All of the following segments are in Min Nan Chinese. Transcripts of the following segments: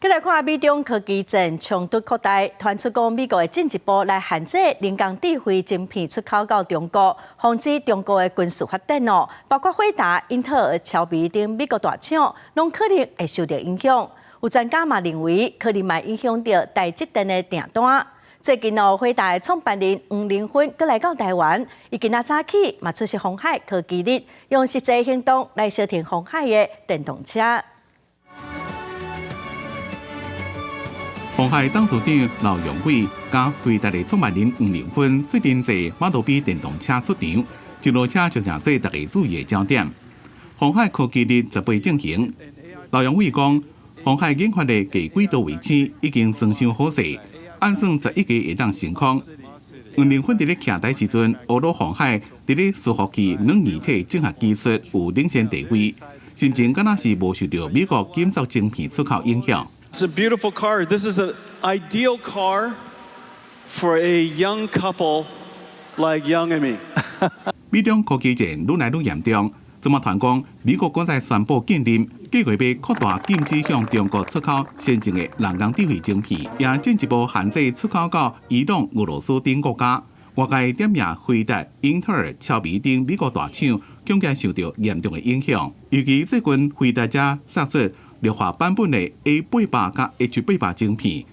繼來看美中科技戰衝突擴大，傳出講美國會進一步來限制人工智慧晶片出口到中國，防止中國的軍事發展哦，包括輝達、英特爾、超微等美國大廠，攏可能會受到影響。有專家嘛認為，可能會影響著台積電的訂單。最近哦，輝達的創辦人黃仁勳閣來到台灣，伊今仔早起嘛出席鴻海科技日，用實際行動來相挺鴻海的電動車。鴻海董事長劉揚偉佮輝達的創辦人黃仁勳最近坐 Model B 電動車出場，一路車就成做大家注意的焦點。鴻海科技日18進行，劉揚偉講，鴻海研發的低軌道衛星已經裝箱好勢，按算11月會當升空。黃仁勳佇咧徛台時陣，呵咾鴻海佇咧伺服器軟硬體整合技術有領先地位，心情敢若是無受著美國禁止晶片出口影響。 It's a beautiful car. This is an ideal car for a young couple like Young and me. 美中科技戰愈來愈嚴重，這馬傳講美國閣再宣布禁令，計劃欲擴大禁止向中國出口先進的人工智慧晶片，也進一步限制出口到伊朗、俄羅斯等國家。外界點名輝達、英特爾、超微等美國大廠，恐驚受著嚴重的影響。尤其最近輝達才釋出劣化版本的 A800佮 H800晶片，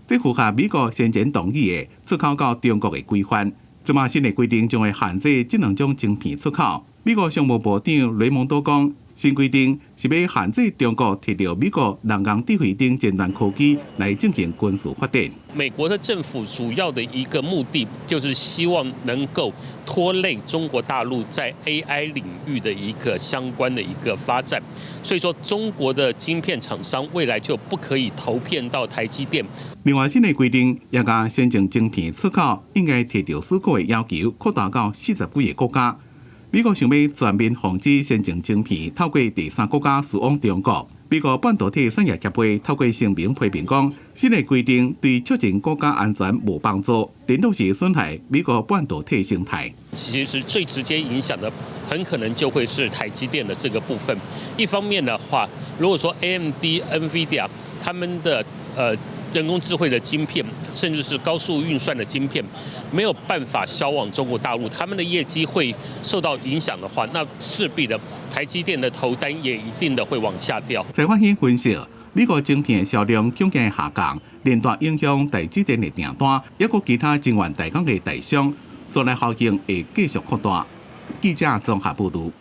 這符合美國先前同意的出口到中國的規範。這馬新的規定將會限制這兩種晶片出口。美國商務部長雷蒙多講，新規定是欲限制中國提著美國人工智慧等尖端科技來進行軍事發展。美國的政府主要的一個目的，就是希望能夠拖累中國大陸在 AI 領域的一個相關的一個發展。所以說，中國的晶片廠商未來就不可以投片到台積電。另外，新的規定也共先進晶片出口應該提著許可的要求擴大到40幾個國家。美國想欲全面防止先進晶片透過第三國家輸往中國。美國半導體產業協會透過聲明批評講，新的規定對促進國家安全無幫助，顛倒是損害美國半導體生態。其實最直接影響的，很可能就會是台積電的這個部分。一方面的話，如果說 AMD、NVIDIA 他們的人工智慧的晶片，甚至是高速運算的晶片，沒有辦法銷往中國大陸，他們的業績會受到影響的話，那勢必的台積電的投單也一定的會往下掉。財發顯分析，美國晶片銷量恐驚下降，連帶影響台積電的訂單，抑閣其他晶圓代工的台商，所來效應會繼續擴大。記者綜合報導。